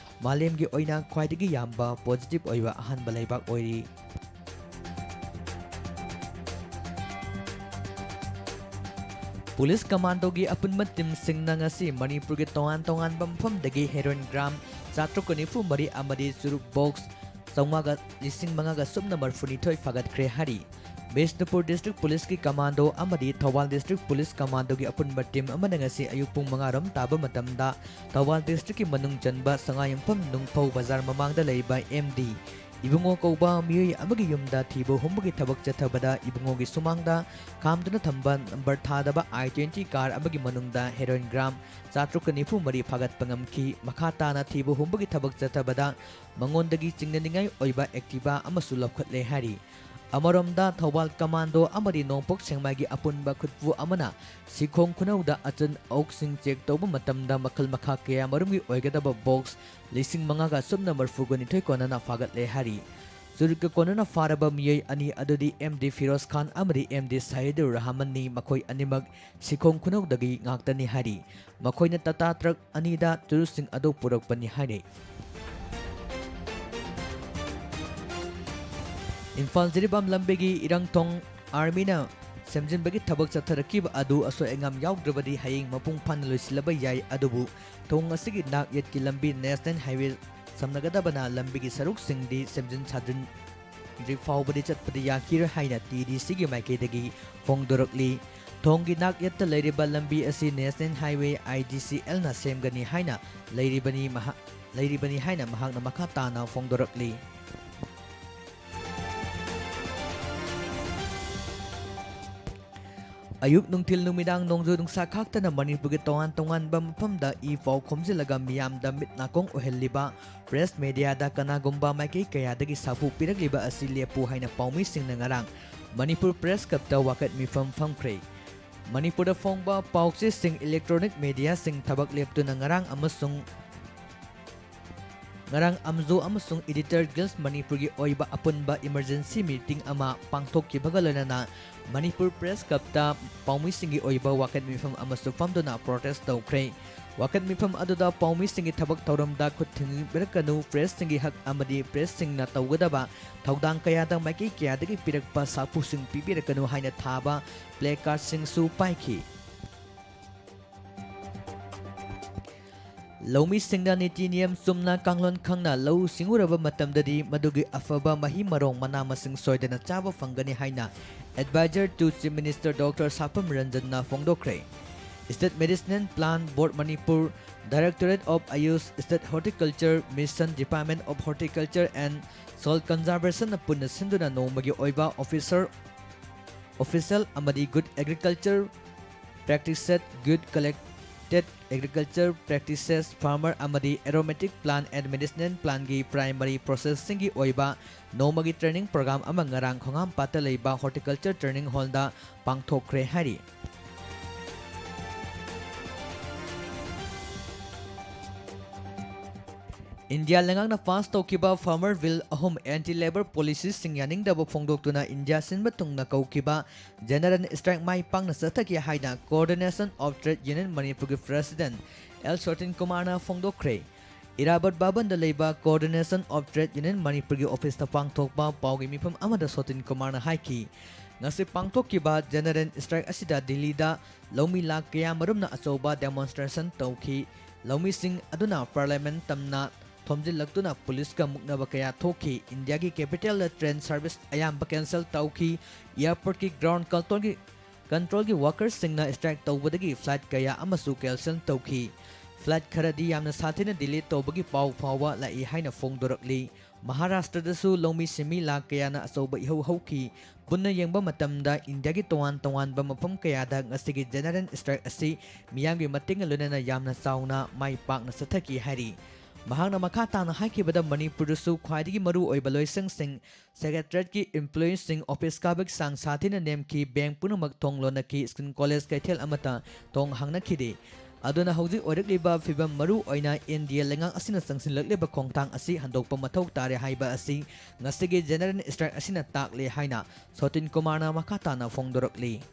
ꯃꯥꯂꯦꯝꯒꯤ ꯑꯣꯏꯅ ꯈ꯭ꯋꯥꯏꯗꯒꯤ ꯌꯥꯝꯕ ꯄꯣꯖꯤꯇꯤꯚ ꯑꯣꯏꯕ ꯑꯍꯥꯟꯕ ꯂꯩꯕꯥꯛ ꯑꯣꯏꯔꯤ꯫ ꯄꯨꯂꯤꯁ ꯀꯃꯥꯟꯗꯣꯒꯤ ꯑꯄꯨꯟꯕ ꯇꯤꯝꯁꯤꯡꯅ ꯉꯁꯤ ꯃꯅꯤꯄꯨꯔꯒꯤ ꯇꯣꯉꯥꯟ ꯇꯣꯉꯥꯟꯕ ꯃꯐꯝꯗꯒꯤ ꯍꯦꯔꯣꯏꯟ ꯒ꯭ꯔꯥꯝ ꯆꯥꯇ꯭ꯔꯨꯛꯀ ꯅꯤꯐꯨ ꯃꯔꯤ ꯑꯃꯗꯤ ꯆꯨꯔꯨꯞ ꯕꯣꯛꯁ ꯆꯥꯝꯃꯉꯥꯒ, ꯂꯤꯁꯤꯡ ꯃꯉꯥꯒ ꯁꯨꯞꯅ ꯃꯔꯤꯐꯨꯅꯤꯊꯣꯏ ꯐꯥꯒꯠꯈ꯭ꯔꯦ ꯍꯥꯏꯔꯤ꯫ ꯕꯤꯁꯅꯨꯄꯨꯔ ꯗꯤꯁꯇ꯭ꯔꯤꯛ ꯄꯨꯂꯤꯁꯀꯤ ꯀꯃꯥꯟꯗꯣ ꯑꯃꯗꯤ ꯊꯧꯕꯥꯜ ꯗꯤꯁꯇ꯭ꯔꯤꯛ ꯄꯨꯂꯤꯁ ꯀꯃꯥꯟꯗꯣꯒꯤ ꯑꯄꯨꯟꯕ ꯇꯤꯝ ꯑꯃꯅ ꯉꯁꯤ ꯑꯌꯨꯛ ꯄꯨꯡ ꯃꯉꯥ ꯔꯣꯝ ꯇꯥꯕ ꯃꯇꯝꯗ ꯊꯧꯕꯥꯜ ꯗꯤꯁꯇ꯭ꯔꯤꯛꯀꯤ ꯃꯅꯨꯡ ꯆꯟꯕ ꯁꯉꯥꯏꯌꯨꯝꯐꯝ ꯅꯨꯡꯐꯧ ꯕꯖꯥꯔ ꯃꯃꯥꯡꯗ ꯂꯩꯕ ꯑꯦꯝ ꯗꯤ ꯏꯕꯨꯡꯉꯣ ꯀꯧꯕ ꯃꯤꯑꯣꯏ ꯑꯃꯒꯤ ꯌꯨꯝꯗ ꯊꯤꯕ ꯍꯨꯝꯕꯒꯤ ꯊꯕꯛ ꯆꯠꯊꯕꯗ ꯏꯕꯨꯡꯉꯣꯒꯤ ꯁꯨꯃꯥꯡꯗ ꯈꯥꯝꯗꯨꯅ ꯊꯝꯕ ꯅꯝꯕꯔ ꯊꯥꯗꯕ ꯑꯥꯏ ꯇ꯭ꯋꯦꯟꯇꯤ ꯀꯥꯔ ꯑꯃꯒꯤ ꯃꯅꯨꯡꯗ ꯍꯦꯔꯣꯏꯟ ꯒ꯭ꯔꯥꯝ ꯆꯥꯇ꯭ꯔꯨꯛꯀ ꯅꯤꯐꯨ ꯃꯔꯤ ꯐꯥꯒꯠꯄ ꯉꯝꯈꯤ꯫ ꯃꯈꯥ ꯇꯥꯅ ꯊꯤꯕ ꯍꯨꯝꯕꯒꯤ ꯊꯕꯛ ꯆꯠꯊꯕꯗ ꯃꯉꯣꯟꯗꯒꯤ ꯆꯤꯡꯅꯅꯤꯡꯉꯥꯏ ꯑꯣꯏꯕ ꯑꯦꯛꯇꯤꯚꯥ ꯑꯃꯁꯨ ꯂꯧꯈꯠꯂꯦ ꯍꯥꯏꯔꯤ꯫ ꯑꯃꯔꯣꯝꯗ ꯊꯧꯕꯥꯜ ꯀꯃꯥꯟꯗꯣ ꯑꯃꯗꯤ ꯅꯣꯡꯄꯣꯛ ꯁꯦꯛꯃꯥꯏꯒꯤ ꯑꯄꯨꯟꯕ ꯈꯨꯠꯄꯨ ꯑꯃꯅ ꯁꯤꯈꯣꯡ ꯈꯨꯅꯧꯗ ꯑꯆꯟ ꯑꯣꯛꯁꯤꯡ ꯆꯦꯛ ꯇꯧꯕ ꯃꯇꯝꯗ ꯃꯈꯜ ꯃꯈꯥ ꯀꯌꯥ ꯃꯔꯨꯝꯒꯤ ꯑꯣꯏꯒꯗꯕ ꯕꯣꯛꯁ ꯂꯤꯁꯤꯡ ꯃꯉꯥꯒ ꯁꯨꯞꯅ ꯃꯔꯤꯐꯨꯒ ꯅꯤꯊꯣꯏ ꯀꯣꯟꯅꯅ ꯐꯥꯒꯠꯂꯦ ꯍꯥꯏꯔꯤ꯫ ꯆꯨꯔꯨꯛꯀ ꯀꯣꯟꯅꯅ ꯐꯥꯔꯕ ꯃꯤꯑꯣꯏ ꯑꯅꯤ ꯑꯗꯨꯗꯤ ꯑꯦꯝ ꯗꯤ ꯐꯤꯔꯣꯖ ꯈꯥꯟ ꯑꯃꯗꯤ ꯑꯦꯝ ꯗꯤ ꯁꯍꯤꯗꯨꯔ ꯔꯍꯃꯟꯅꯤ꯫ ꯃꯈꯣꯏ ꯑꯅꯤꯃꯛ ꯁꯤꯈꯣꯡ ꯈꯨꯅꯧꯗꯒꯤ ꯉꯥꯛꯇꯅꯤ ꯍꯥꯏꯔꯤ꯫ ꯃꯈꯣꯏꯅ ꯇꯥꯇꯥ ꯇ꯭ꯔꯛ ꯑꯅꯤꯗ ꯆꯨꯔꯨꯞꯁꯤꯡ ꯑꯗꯨ ꯄꯨꯔꯛꯄꯅꯤ ꯍꯥꯏꯔꯤ꯫ ꯏꯝꯐꯥꯜ ꯖꯤꯔꯤꯕꯥꯝ ꯂꯝꯕꯤꯒꯤ ꯏꯔꯪꯊꯣꯡ ꯑꯥꯔꯃꯤꯅ ꯁꯦꯝꯖꯤꯟꯕꯒꯤ ꯊꯕꯛ ꯆꯠꯊꯔꯛꯈꯤꯕ ꯑꯗꯨ ꯑꯁꯣꯏ ꯑꯉꯥꯝ ꯌꯥꯎꯗ꯭ꯔꯕꯗꯤ ꯍꯌꯦꯡ ꯃꯄꯨꯡ ꯐꯥꯅ ꯂꯣꯏꯁꯤꯜꯂꯕ ꯌꯥꯏ, ꯑꯗꯨꯕꯨ ꯊꯣꯡ ꯑꯁꯤꯒꯤ ꯅꯥꯛ ꯌꯦꯠꯀꯤ ꯂꯝꯕꯤ ꯅꯦꯁꯅꯦꯜ ꯍꯥꯏꯋꯦ ꯁꯝꯅꯒꯗꯕꯅ ꯂꯝꯕꯤꯒꯤ ꯁꯔꯨꯛꯁꯤꯡꯗꯤ ꯁꯦꯝꯖꯤꯟ ꯁꯥꯖꯤꯟꯗ꯭ꯔꯤ ꯐꯥꯎꯕꯗꯤ ꯆꯠꯄꯗꯤ ꯌꯥꯈꯤꯔꯣꯏ ꯍꯥꯏꯅ ꯇꯤ ꯗꯤ ꯁꯤꯒꯤ ꯃꯥꯏꯀꯩꯗꯒꯤ ꯐꯣꯡꯗꯣꯔꯛꯂꯤ꯫ ꯊꯣꯡꯒꯤ ꯅꯥꯛ ꯌꯦꯠꯇ ꯂꯩꯔꯤꯕ ꯂꯝꯕꯤ ꯑꯁꯤ ꯅꯦꯁꯅꯦꯜ ꯍꯥꯏꯋꯦ, ꯑꯥꯏ ꯗꯤ ꯁꯤ ꯑꯦꯜꯅ ꯁꯦꯝꯒꯅꯤ ꯍꯥꯏꯅ ꯂꯩꯔꯤꯕꯅꯤ ꯃꯍꯥꯛ, ꯂꯩꯔꯤꯕꯅꯤ ꯍꯥꯏꯅ ꯃꯍꯥꯛꯅ ꯃꯈꯥ ꯇꯥꯅ ꯐꯣꯡꯗꯣꯔꯛꯂꯤ꯫ ꯑꯌꯨꯛ, ꯅꯨꯡꯊꯤꯜ, ꯅꯨꯃꯤꯗꯥꯡ ꯅꯣꯡꯖꯨ ꯅꯨꯡꯁꯥ ꯈꯥꯛꯇꯅ ꯃꯅꯤꯄꯨꯔꯒꯤ ꯇꯣꯉꯥꯟ ꯇꯣꯉꯥꯟꯕ ꯃꯐꯝꯗ ꯏ ꯄꯥꯎ ꯈꯣꯝꯖꯤꯜꯂꯒ ꯃꯤꯌꯥꯝꯗ ꯃꯤꯠ ꯅꯥꯀꯣꯡ ꯑꯣꯏꯍꯜꯂꯤꯕ ꯄ꯭ꯔꯦꯁ ꯃꯦꯗꯤꯌꯥꯗ ꯀꯅꯥꯒꯨꯝꯕ ꯃꯥꯏꯀꯩ ꯀꯌꯥꯗꯒꯤ ꯁꯥꯐꯨ ꯄꯤꯔꯛꯂꯤꯕ ꯑꯁꯤ ꯂꯦꯞꯄꯨ ꯍꯥꯏꯅ ꯄꯥꯎꯃꯤꯁꯤꯡꯅ ꯉꯔꯥꯡ ꯃꯅꯤꯄꯨꯔ ꯄ꯭ꯔꯦꯁ ꯀ꯭ꯂꯕꯇ ꯋꯥꯀꯠ ꯃꯤꯐꯝ ꯐꯝꯈ꯭ꯔꯦ꯫ ꯃꯅꯤꯄꯨꯔꯗ ꯐꯣꯡꯕ ꯄꯥꯎꯆꯦꯁꯤꯡ, ꯏꯂꯦꯛꯇ꯭ꯔꯣꯅꯤꯛ ꯃꯦꯗꯤꯌꯥꯁꯤꯡ ꯊꯕꯛ ꯂꯦꯞꯇꯨꯅ ꯉꯔꯥꯡ ꯑꯃꯁꯨꯡ ꯉꯔꯥꯡ ꯑꯝꯖꯣ ꯑꯃꯁꯨꯡ ꯏꯗꯤꯇꯔ ꯒꯤꯜꯁ ꯃꯅꯤꯄꯨꯔꯒꯤ ꯑꯣꯏꯕ ꯑꯄꯨꯟꯕ ꯏꯃꯔꯖꯦꯟꯁꯤ ꯃꯤꯇꯤꯡ ꯑꯃ ꯄꯥꯡꯊꯣꯛꯈꯤꯕꯒ ꯂꯣꯏꯅꯅ ꯃꯅꯤꯄꯨꯔ ꯄ꯭ꯔꯦꯁ ꯀ꯭ꯂꯕꯇ ꯄꯥꯎꯃꯤꯁꯤꯡꯒꯤ ꯑꯣꯏꯕ ꯋꯥꯀꯠ ꯃꯤꯐꯝ ꯑꯃꯁꯨ ꯐꯝꯗꯨꯅ ꯄ꯭ꯔꯣꯇꯦꯁ ꯇꯧꯈ꯭ꯔꯦ꯫ ꯋꯥꯀꯠ ꯃꯤꯐꯝ ꯑꯗꯨꯗ ꯄꯥꯎꯃꯤꯁꯤꯡꯒꯤ ꯊꯕꯛ ꯊꯧꯔꯝꯗ ꯈꯨꯠ ꯊꯤꯡꯖꯤꯟꯕꯤꯔꯛꯀꯅꯨ, ꯄ꯭ꯔꯦꯁꯁꯤꯡꯒꯤ ꯍꯛ ꯑꯃꯗꯤ ꯄ꯭ꯔꯦꯁꯁꯤꯡꯅ ꯇꯧꯒꯗꯕ ꯊꯧꯗꯥꯡ ꯀꯌꯥꯗ ꯃꯥꯏꯀꯩ ꯀꯌꯥꯗꯒꯤ ꯄꯤꯔꯛꯄ ꯁꯥꯐꯨꯁꯤꯡ ꯄꯤꯕꯤꯔꯛꯀꯅꯨ ꯍꯥꯏꯅ ꯊꯥꯕ ꯄ꯭ꯂꯦ ꯀꯥꯔꯗꯁꯤꯡꯁꯨ ꯄꯥꯏꯈꯤ꯫ ꯂꯧꯃꯤꯁꯤꯡꯅ ꯅꯤꯇꯤ ꯅꯤꯌꯝ ꯆꯨꯝꯅ ꯀꯥꯡꯂꯣꯟ ꯈꯪꯅ ꯂꯧꯎ ꯁꯤꯡꯎꯔꯕ ꯃꯇꯝꯗꯗꯤ ꯃꯗꯨꯒꯤ ꯑꯐꯕ ꯃꯍꯩ ꯃꯔꯣꯡ ꯃꯅꯥ ꯃꯁꯤꯡ ꯁꯣꯏꯗꯅ ꯆꯥꯕ ꯐꯪꯒꯅꯤ ꯍꯥꯏꯅ Advisor to Chief Minister Doctor ꯁꯥꯄꯝ ꯔꯟꯖꯟꯅ ꯐꯣꯡꯗꯣꯛꯈ꯭ꯔꯦ꯫ State Medicinal Plant Board Manipur, Directorate of Ayush, State Horticulture Mission, Department of Horticulture and Soil Conservation ꯅ ꯄꯨꯟꯅ ꯁꯤꯟꯗꯨꯅ ꯅꯣꯡꯃꯒꯤ ꯑꯣꯏꯕ officer, official ꯑꯃꯗꯤ good agriculture practices, good collected agriculture practices, farmer ꯑꯃꯗꯤ aromatic plant and medicinal plant ꯒꯤ primary process ꯁꯤꯡꯒꯤ ꯑꯣꯏꯕ ꯅꯣꯡꯃꯒꯤ training program ꯑꯃ ꯉꯔꯥꯡ ꯈꯣꯡꯍꯥꯝꯄꯥꯠꯇ ꯂꯩꯕ Horticulture Training Hall ꯗ ꯄꯥꯡꯊꯣꯛꯈ꯭ꯔꯦ ꯍꯥꯏꯔꯤ꯫ ꯏꯟꯗꯤꯌꯥ ꯂꯩꯉꯥꯛꯅ ꯄꯥꯁ ꯇꯧꯈꯤꯕ farmer bill ꯑꯍꯨꯝ anti labour policy ꯁꯤꯡ ꯌꯥꯅꯤꯡꯗꯕ ꯐꯣꯡꯗꯣꯛꯇꯨꯅ ꯏꯟꯗꯤꯌꯥ ꯁꯤꯟꯕ ꯊꯨꯡꯅ ꯀꯧꯈꯤꯕ general strike ꯃꯥꯏ ꯄꯥꯛꯅ ꯆꯠꯊꯈꯤ ꯍꯥꯏꯅ Coordination of Trade Union ꯃꯅꯤꯄꯨꯔꯒꯤ president ꯑꯦꯜ ꯁꯣꯇꯤꯟ ꯀꯨꯃꯥꯔꯅ ꯐꯣꯡꯗꯣꯛꯈ꯭ꯔꯦ꯫ ꯏꯔꯥꯕꯣꯠ ꯚꯕꯟꯗ ꯂꯩꯕ Coordination of Trade Union ꯃꯅꯤꯄꯨꯔꯒꯤ office ꯇ ꯄꯥꯡꯊꯣꯛꯄ ꯄꯥꯎꯒꯤ ꯃꯤꯐꯝ ꯑꯃꯗ ꯁꯣꯇꯤꯟ ꯀꯨꯃꯥꯔꯅ ꯍꯥꯏꯈꯤ, ꯉꯁꯤ ꯄꯥꯡꯊꯣꯛꯈꯤꯕ general strike ꯑꯁꯤꯗ ꯗꯤꯜꯂꯤꯗ ꯂꯧꯃꯤ ꯂꯥꯈ ꯀꯌꯥ ꯃꯔꯨꯝꯅ ꯑꯆꯧꯕ demonstration ꯇꯧꯈꯤ꯫ ꯂꯧꯃꯤꯁꯤꯡ ꯑꯗꯨꯅ parliament ꯇꯝꯅ ꯊꯣꯝꯖꯤꯜꯂꯛꯇꯨꯅ ꯄꯨꯂꯤꯁꯀ ꯃꯨꯛꯅꯕ ꯀꯌꯥ ꯊꯣꯛꯈꯤ꯫ ꯏꯟꯗꯤꯌꯥꯒꯤ capital ꯗ train service ꯑꯌꯥꯝꯕ cancel ꯇꯧꯈꯤ꯫ Airport ꯀꯤ ground control ꯒꯤ, control ꯒꯤ worker ꯁꯤꯡꯅ strike ꯇꯧꯕꯗꯒꯤ flight ꯀꯌꯥ ꯑꯃꯁꯨ cancel ꯇꯧꯈꯤ꯫ Flight ꯈꯔꯗꯤ ꯌꯥꯝꯅ ꯁꯥꯊꯤꯅ delay ꯇꯧꯕꯒꯤ ꯄꯥꯎ ꯐꯥꯎꯕ ꯂꯥꯛꯏ ꯍꯥꯏꯅ ꯐꯣꯡꯗꯣꯔꯛꯂꯤ꯫ ꯃꯍꯥꯔꯥꯁꯇ꯭ꯔꯗꯁꯨ ꯂꯧꯃꯤ ꯁꯤꯟꯃꯤ ꯂꯥꯈ ꯀꯌꯥꯅ ꯑꯆꯧꯕ ꯏꯍꯧ ꯍꯧꯈꯤ꯫ ꯄꯨꯟꯅ ꯌꯦꯡꯕ ꯃꯇꯝꯗ ꯏꯟꯗꯤꯌꯥꯒꯤ ꯇꯣꯉꯥꯟ ꯇꯣꯉꯥꯟꯕ ꯃꯐꯝ ꯀꯌꯥꯗ ꯉꯁꯤꯒꯤ general strike ꯑꯁꯤ ꯃꯤꯌꯥꯝꯒꯤ ꯃꯇꯦꯡꯒ ꯂꯣꯏꯅꯅ ꯌꯥꯝꯅ ꯆꯥꯎꯅ ꯃꯥꯏ ꯄꯥꯛꯅ ꯆꯠꯊꯈꯤ ꯍꯥꯏꯔꯤ꯫ ꯃꯍꯥꯛꯅ ꯃꯈꯥ ꯇꯥꯅ ꯍꯥꯏꯈꯤꯕꯗ, ꯃꯅꯤꯄꯨꯔꯗꯁꯨ ꯈ꯭ꯋꯥꯏꯗꯒꯤ ꯃꯔꯨ ꯑꯣꯏꯕ ꯂꯣꯏꯁꯪꯁꯤꯡ, secretariat ꯀꯤ employee ꯁꯤꯡ office ꯀꯥꯕꯒꯤ ꯆꯥꯡ ꯁꯥꯊꯤꯅ ꯅꯦꯝꯈꯤ, bank ꯄꯨꯝꯅꯃꯛ ꯊꯣꯡ ꯂꯣꯟꯅꯈꯤ, school college ꯀꯩꯊꯦꯜ ꯑꯃꯠꯇ ꯊꯣꯡ ꯍꯥꯡꯅꯈꯤꯗꯦ꯫ ꯑꯗꯨꯅ ꯍꯧꯖꯤꯛ ꯑꯣꯏꯔꯛꯂꯤꯕ ꯐꯤꯕꯝ, ꯃꯔꯨ ꯑꯣꯏꯅ ꯏꯟꯗꯤꯌꯥ ꯂꯩꯉꯥꯛ ꯑꯁꯤꯅ ꯆꯪꯁꯤꯜꯂꯛꯂꯤꯕ ꯈꯣꯡꯊꯥꯡ ꯑꯁꯤ ꯍꯟꯗꯣꯛꯄ ꯃꯊꯧ ꯇꯥꯔꯦ ꯍꯥꯏꯕ ꯑꯁꯤ ꯉꯁꯤꯒꯤ general strike ꯑꯁꯤꯅ ꯇꯥꯛꯂꯦ ꯍꯥꯏꯅ ꯁꯣꯇꯤꯟ ꯀꯨꯃꯥꯔꯅ ꯃꯈꯥ ꯇꯥꯅ ꯐꯣꯡꯗꯣꯔꯛꯂꯤ꯫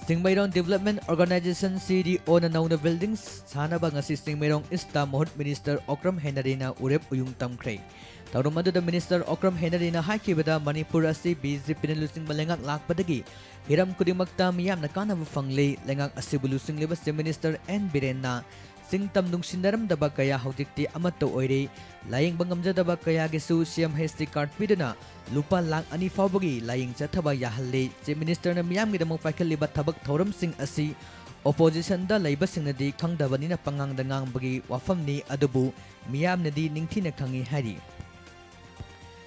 Chingmeirong Development Organization, C D O ꯅ ꯅꯧꯅ building ꯁꯥꯅꯕ ꯉꯁꯤ ꯆꯤꯡꯃꯩꯔꯣꯡ East ꯇ ꯃꯍꯨꯠ Minister ꯑꯣꯀ꯭ꯔꯝ ꯍꯦꯅꯔꯤꯅ ꯎꯔꯦꯞ ꯎꯌꯨꯡ ꯇꯝꯈ꯭ꯔꯦ꯫ ꯊꯧꯔꯝ ꯑꯗꯨꯗ Minister ꯑꯣꯀ꯭ꯔꯝ ꯍꯦꯅꯔꯤꯅ ꯍꯥꯏꯈꯤꯕꯗ, ꯃꯅꯤꯄꯨꯔ ꯑꯁꯤ BJP ꯅ ꯂꯨꯆꯤꯡꯕ ꯂꯩꯉꯥꯛ ꯂꯥꯛꯄꯗꯒꯤ ꯍꯤꯔꯝ ꯈꯨꯗꯤꯡꯃꯛꯇ ꯃꯤꯌꯥꯝꯅ ꯀꯥꯟꯅꯕ ꯐꯪꯂꯦ꯫ ꯂꯩꯉꯥꯛ ꯑꯁꯤꯕꯨ ꯂꯨꯆꯤꯡꯂꯤꯕ Chief Minister N ꯕꯤꯔꯦꯟꯅ ꯆꯤꯡ ꯇꯝ ꯅꯨꯡꯁꯤꯅꯔꯝꯗꯕ ꯀꯌꯥ ꯍꯧꯖꯤꯛꯇꯤ ꯑꯃꯠꯇ ꯑꯣꯏꯔꯦ꯫ ꯂꯥꯌꯦꯡꯕ ꯉꯝꯖꯗꯕ ꯀꯌꯥꯒꯤꯁꯨ C M H C card ꯄꯤꯗꯨꯅ ꯂꯨꯄꯥ ꯂꯥꯈ ꯑꯅꯤ ꯐꯥꯎꯕꯒꯤ ꯂꯥꯌꯦꯡ ꯆꯠꯊꯕ ꯌꯥꯍꯜꯂꯦ꯫ Chief Minister ꯅ ꯃꯤꯌꯥꯝꯒꯤꯗꯃꯛ ꯄꯥꯏꯈꯠꯂꯤꯕ ꯊꯕꯛ ꯊꯧꯔꯝꯁꯤꯡ ꯑꯁꯤ opposition ꯗ ꯂꯩꯕꯁꯤꯡꯅꯗꯤ ꯈꯪꯗꯕꯅꯤꯅ ꯄꯉꯥꯡꯗ ꯉꯥꯡꯕꯒꯤ ꯋꯥꯐꯝꯅꯤ, ꯑꯗꯨꯕꯨ ꯃꯤꯌꯥꯝꯅꯗꯤ ꯅꯤꯡꯊꯤꯅ ꯈꯪꯏ ꯍꯥꯏꯔꯤ꯫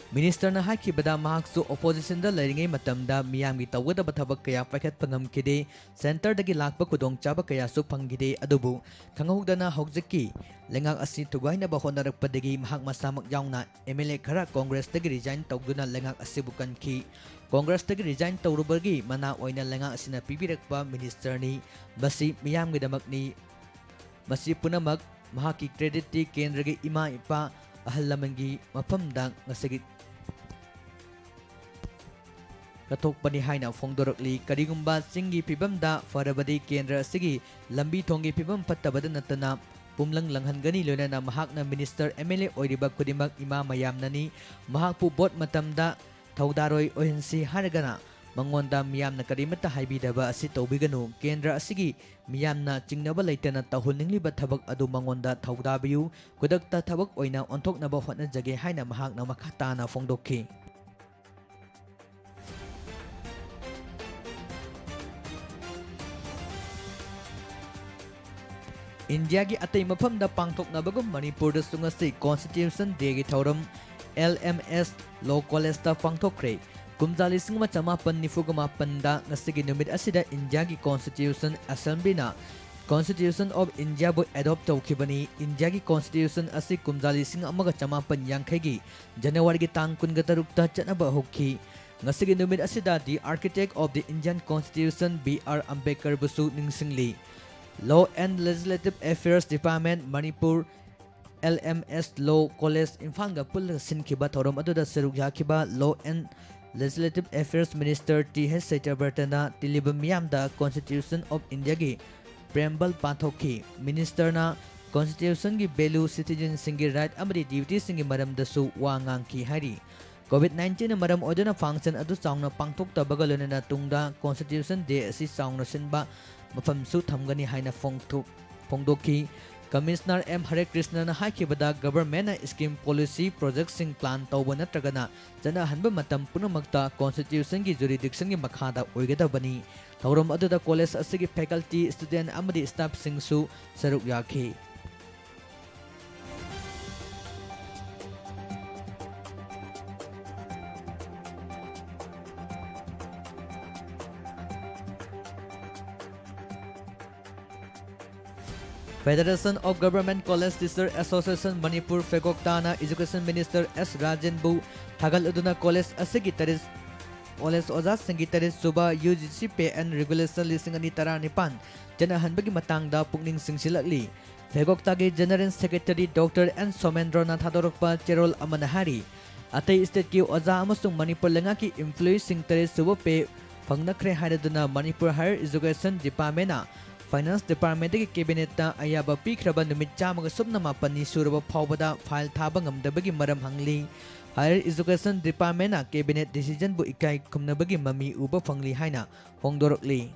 Minister ꯅ ꯍꯥꯏꯈꯤꯕꯗ, ꯃꯍꯥꯛꯁꯨ opposition ꯗ ꯂꯩꯔꯤꯉꯩ ꯃꯇꯝꯗ ꯃꯤꯌꯥꯝꯒꯤ ꯇꯧꯒꯗꯕ ꯊꯕꯛ ꯀꯌꯥ ꯄꯥꯏꯈꯠꯄ ꯉꯝꯈꯤꯗꯦ, centre ꯗꯒꯤ ꯂꯥꯛꯄ ꯈꯨꯗꯣꯡꯆꯥꯕ ꯀꯌꯥꯁꯨ ꯐꯪꯈꯤꯗꯦ, ꯑꯗꯨꯕꯨ ꯈꯪꯍꯧꯗꯅ ꯍꯧꯖꯤꯛꯀꯤ ꯂꯩꯉꯥꯛ ꯑꯁꯤ ꯊꯨꯒꯥꯏꯅꯕ ꯍꯣꯠꯅꯔꯛꯄꯗꯒꯤ ꯃꯍꯥꯛ ꯃꯁꯥꯃꯛ ꯌꯥꯎꯅ M L A ꯈꯔ Congress ꯇꯒꯤ resign ꯇꯧꯗꯨꯅ ꯂꯩꯉꯥꯛ ꯑꯁꯤꯕꯨ ꯀꯟꯈꯤ꯫ Congress ꯇꯒꯤ resign ꯇꯧꯔꯨꯕꯒꯤ ꯃꯅꯥ ꯑꯣꯏꯅ ꯂꯩꯉꯥꯛ ꯑꯁꯤꯅ ꯄꯤꯕꯤꯔꯛꯄ minister ꯅꯤ꯫ ꯃꯁꯤ ꯃꯤꯌꯥꯝꯒꯤꯗꯃꯛꯅꯤ꯫ ꯃꯁꯤ ꯄꯨꯝꯅꯃꯛ ꯃꯍꯥꯛꯀꯤ credit ꯇꯤ ꯀꯦꯟꯗ꯭ꯔꯒꯤ ꯏꯃꯥ ꯏꯄꯥ ꯑꯍꯜ ꯂꯃꯟꯒꯤ ꯃꯐꯝꯗ ꯉꯁꯤꯒꯤ ꯀꯠꯊꯣꯛꯄꯅꯤ ꯍꯥꯏꯅ ꯐꯣꯡꯗꯣꯔꯛꯂꯤ꯫ ꯀꯔꯤꯒꯨꯝꯕ ꯆꯤꯡꯒꯤ ꯐꯤꯕꯝꯗ ꯐꯔꯕꯗꯤ ꯀꯦꯟꯗ꯭ꯔ ꯑꯁꯤꯒꯤ ꯂꯝꯕꯤ ꯊꯣꯡꯒꯤ ꯐꯤꯕꯝ ꯐꯠꯇꯕꯗ ꯅꯠꯇꯅ ꯄꯨꯝꯂꯪ ꯂꯪꯍꯟꯒꯅꯤ꯫ ꯂꯣꯏꯅꯅ ꯃꯍꯥꯛꯅ minister, M L A ꯑꯣꯏꯔꯤꯕ ꯈꯨꯗꯤꯡꯃꯛ ꯏꯃꯥ ꯃꯌꯥꯝꯅꯅꯤ꯫ ꯃꯍꯥꯛꯄꯨ vote ꯃꯇꯝꯗ ꯊꯧꯗꯥꯔꯣꯏ ꯑꯣꯏꯍꯟꯁꯤ ꯍꯥꯏꯔꯒꯅ ꯃꯉꯣꯟꯗ ꯃꯤꯌꯥꯝꯅ ꯀꯔꯤꯃꯠꯇ ꯍꯥꯏꯕꯤꯗꯕ ꯑꯁꯤ ꯇꯧꯕꯤꯒꯅꯨ꯫ ꯀꯦꯟꯗ꯭ꯔ ꯑꯁꯤꯒꯤ ꯃꯤꯌꯥꯝꯅ ꯆꯤꯡꯅꯕ ꯂꯩꯇꯅ ꯇꯧꯍꯟꯅꯤꯡꯂꯤꯕ ꯊꯕꯛ ꯑꯗꯨ ꯃꯉꯣꯟꯗ ꯊꯧꯗꯥꯕꯤꯌꯨ꯫ ꯈꯨꯗꯛꯇ ꯊꯕꯛ ꯑꯣꯏꯅ ꯑꯣꯟꯊꯣꯛꯅꯕ ꯍꯣꯠꯅꯖꯒꯦ ꯍꯥꯏꯅ ꯃꯍꯥꯛꯅ ꯃꯈꯥ ꯇꯥꯅ ꯐꯣꯡꯗꯣꯛꯈꯤ꯫ ꯏꯟꯗꯤꯌꯥꯒꯤ ꯑꯇꯩ ꯃꯐꯝꯗ ꯄꯥꯡꯊꯣꯛꯅꯕꯒꯨꯝ ꯃꯅꯤꯄꯨꯔꯗꯁꯨ ꯉꯁꯤ Constitution Day ꯒꯤ ꯊꯧꯔꯝ L M S Law College ꯇ ꯄꯥꯡꯊꯣꯛꯈ꯭ꯔꯦ꯫ ꯀꯨꯝꯖꯥ ꯂꯤꯁꯤꯡ ꯑꯃ ꯆꯃꯥꯄꯟ ꯅꯤꯐꯨꯒ ꯃꯥꯄꯟꯗ ꯉꯁꯤꯒꯤ ꯅꯨꯃꯤꯠ ꯑꯁꯤꯗ ꯏꯟꯗꯤꯌꯥꯒꯤ Constitution Assembly ꯅ Constitution of India ꯕꯨ adopt ꯇꯧꯈꯤꯕꯅꯤ꯫ ꯏꯟꯗꯤꯌꯥꯒꯤ Constitution ꯑꯁꯤ ꯀꯨꯝꯖꯥ ꯂꯤꯁꯤꯡ ꯑꯃꯒ ꯆꯃꯥꯄꯟ ꯌꯥꯡꯈꯩꯒꯤ ꯖꯅꯋꯥꯔꯤꯒꯤ ꯇꯥꯡ ꯀꯨꯟꯒ ꯇꯔꯨꯛꯇ ꯆꯠꯅꯕ ꯍꯧꯈꯤ꯫ ꯉꯁꯤꯒꯤ ꯅꯨꯃꯤꯠ ꯑꯁꯤꯗ The Architect of the Indian Constitution B R Ambedkar ꯕꯨꯁꯨ ꯅꯤꯡꯁꯤꯡꯂꯤ꯫ Law and Legislative Affairs Department, Manipur, L M S Law College, ꯏꯝꯐꯥꯜꯒ ꯄꯨꯜꯂꯒ ꯁꯤꯟꯈꯤꯕ ꯊꯧꯔꯝ ꯑꯗꯨꯗ ꯁꯔꯨꯛ ꯌꯥꯈꯤꯕ Law and Legislative Affairs Minister T H ꯁꯇ꯭ꯌꯕ꯭ꯔꯇꯅ ꯇꯤꯜꯂꯤꯕ ꯃꯤꯌꯥꯝꯗ Constitution of Indiaꯒꯤ preamble ꯄꯥꯊꯣꯛꯈꯤ꯫ Ministerꯅ Constitutionꯒꯤ value, citizenꯁꯤꯡꯒꯤ right ꯑꯃꯗꯤ dutyꯁꯤꯡꯒꯤ ꯃꯔꯝꯗꯁꯨ ꯋꯥ ꯉꯥꯡꯈꯤ ꯍꯥꯏꯔꯤ꯫ COVID nineteenꯅ ꯃꯔꯝ ꯑꯣꯏꯗꯨꯅ function ꯑꯗꯨ ꯆꯥꯎꯅ ꯄꯥꯡꯊꯣꯛꯇꯕꯒ ꯂꯣꯏꯅꯅ ꯇꯨꯡꯗ Constitution Day ꯑꯁꯤ ꯆꯥꯎꯅ ꯁꯤꯟꯕ ꯃꯐꯝꯁꯨ ꯊꯝꯒꯅꯤ ꯍꯥꯏꯅ ꯐꯣꯡꯊꯣꯛ-, ꯐꯣꯡꯗꯣꯛꯈꯤ꯫ Commissioner ꯑꯦꯝ ꯍꯔꯦ ꯀ꯭ꯔꯤꯁꯅꯅ ꯍꯥꯏꯈꯤꯕꯗ, governmentꯅ scheme, policy, projectꯁꯤꯡ plan ꯇꯧꯕ ꯅꯠꯇ꯭ꯔꯒꯅ ꯆꯠꯅꯍꯟꯕ ꯃꯇꯝ ꯄꯨꯝꯅꯃꯛꯇ Constitutionꯒꯤ jurisdictionꯒꯤ ꯃꯈꯥꯗ ꯑꯣꯏꯒꯗꯕꯅꯤ꯫ ꯊꯧꯔꯝ ꯑꯗꯨꯗ college ꯑꯁꯤꯒꯤ faculty, student ꯑꯃꯗꯤ staffꯁꯤꯡꯁꯨ ꯁꯔꯨꯛ ꯌꯥꯈꯤ꯫ Federation of Government College Teacher Association Manipur, ꯐꯦꯒꯣꯛꯇꯥꯅ Education Minister S ꯔꯥꯖꯦꯟꯕꯨ ꯊꯥꯒꯠꯂꯗꯨꯅ college ꯑꯁꯤꯒꯤ ꯇꯔꯦꯠ, college ꯑꯣꯖꯥꯁꯤꯡꯒꯤ ꯇꯔꯦꯠ ꯁꯨꯕ U G C pay and regulation ꯂꯤꯁꯤꯡ ꯑꯅꯤ ꯇꯔꯥꯅꯤꯄꯥꯟ ꯆꯠꯅꯍꯟꯕꯒꯤ ꯃꯇꯥꯡꯗ ꯄꯨꯛꯅꯤꯡ ꯆꯤꯡꯁꯤꯜꯂꯛꯂꯤ꯫ ꯐꯦꯒꯣꯛꯇꯥꯒꯤ General Secretary ꯗꯣꯛꯇꯔ ꯑꯦꯟ ꯁꯣꯃꯦꯟꯗ꯭ꯔꯣꯅ ꯊꯥꯗꯣꯔꯛꯄ ꯆꯦꯔꯣꯜ ꯑꯃꯅ ꯍꯥꯏꯔꯤ, ꯑꯇꯩ stateꯀꯤ ꯑꯣꯖꯥ ꯑꯃꯁꯨꯡ ꯃꯅꯤꯄꯨꯔ ꯂꯩꯉꯥꯛꯀꯤ employeeꯁꯤꯡ ꯇꯔꯦꯠ ꯁꯨꯕ pay ꯐꯪꯅꯈ꯭ꯔꯦ ꯍꯥꯏꯔꯗꯨꯅ Manipur Higher Education Departmentꯅ Finance Departmentꯇꯒꯤ cabinetꯇ ꯑꯌꯥꯕ ꯄꯤꯈ꯭ꯔꯕ ꯅꯨꯃꯤꯠ ꯆꯥꯝꯃꯒ ꯁꯨꯞꯅ ꯃꯥꯄꯟꯅꯤ ꯁꯨꯔꯕ ꯐꯥꯎꯕꯗ file ꯊꯥꯕ ꯉꯝꯗꯕꯒꯤ ꯃꯔꯝ ꯍꯪꯂꯤ꯫ Higher Education Departmentꯅ cabinet decisionꯕꯨ ꯏꯀꯥꯏ ꯈꯨꯝꯅꯕꯒꯤ ꯃꯃꯤ ꯎꯕ ꯐꯪꯂꯤ ꯍꯥꯏꯅ ꯐꯣꯡꯗꯣꯔꯛꯂꯤ꯫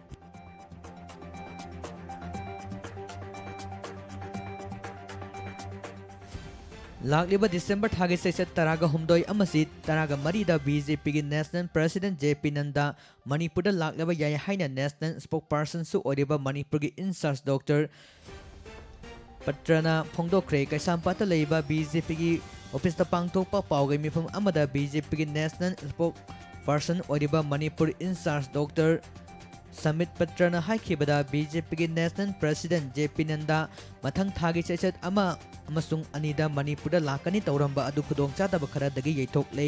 ꯂꯥꯛꯂꯤꯕ December ꯊꯥꯒꯤ ꯆꯩꯆꯠ ꯇꯔꯥꯒ ꯍꯨꯝꯗꯣꯏ ꯑꯃꯁꯨꯡ ꯇꯔꯥꯒ ꯃꯔꯤꯗ BJPꯒꯤ National President J P Nanda ꯃꯅꯤꯄꯨꯔꯗ ꯂꯥꯛꯂꯕ ꯌꯥꯏ ꯍꯥꯏꯅ National Spokespersonꯁꯨ ꯑꯣꯏꯔꯤꯕ ꯃꯅꯤꯄꯨꯔꯒꯤ in charge ꯗꯣꯛꯇꯔ ꯄꯇ꯭ꯔꯅ ꯐꯣꯡꯗꯣꯛꯈ꯭ꯔꯦ꯫ ꯀꯩꯁꯥꯝꯄꯥꯠꯇ ꯂꯩꯕ BJPꯒꯤ officeꯇ ꯄꯥꯡꯊꯣꯛꯄ ꯄꯥꯎꯒꯤ ꯃꯤꯐꯝ ꯑꯃꯗ BJPꯒꯤ National Spokesperson ꯑꯣꯏꯔꯤꯕ Manipur in charge doctor Sambit ꯄꯇ꯭ꯔꯅ ꯍꯥꯏꯈꯤꯕꯗ, ꯕꯤ ꯖꯦ ꯄꯤꯒꯤ national president J P Nadda ꯃꯊꯪ ꯊꯥꯒꯤ ꯆꯩꯆꯠ ꯑꯃ ꯑꯃꯁꯨꯡ ꯑꯅꯤꯗ ꯃꯅꯤꯄꯨꯔꯗ ꯂꯥꯛꯀꯅꯤ ꯇꯧꯔꯝꯕ ꯑꯗꯨ ꯈꯨꯗꯣꯡꯆꯥꯗꯕ ꯈꯔꯗꯒꯤ ꯌꯩꯊꯣꯛꯂꯦ꯫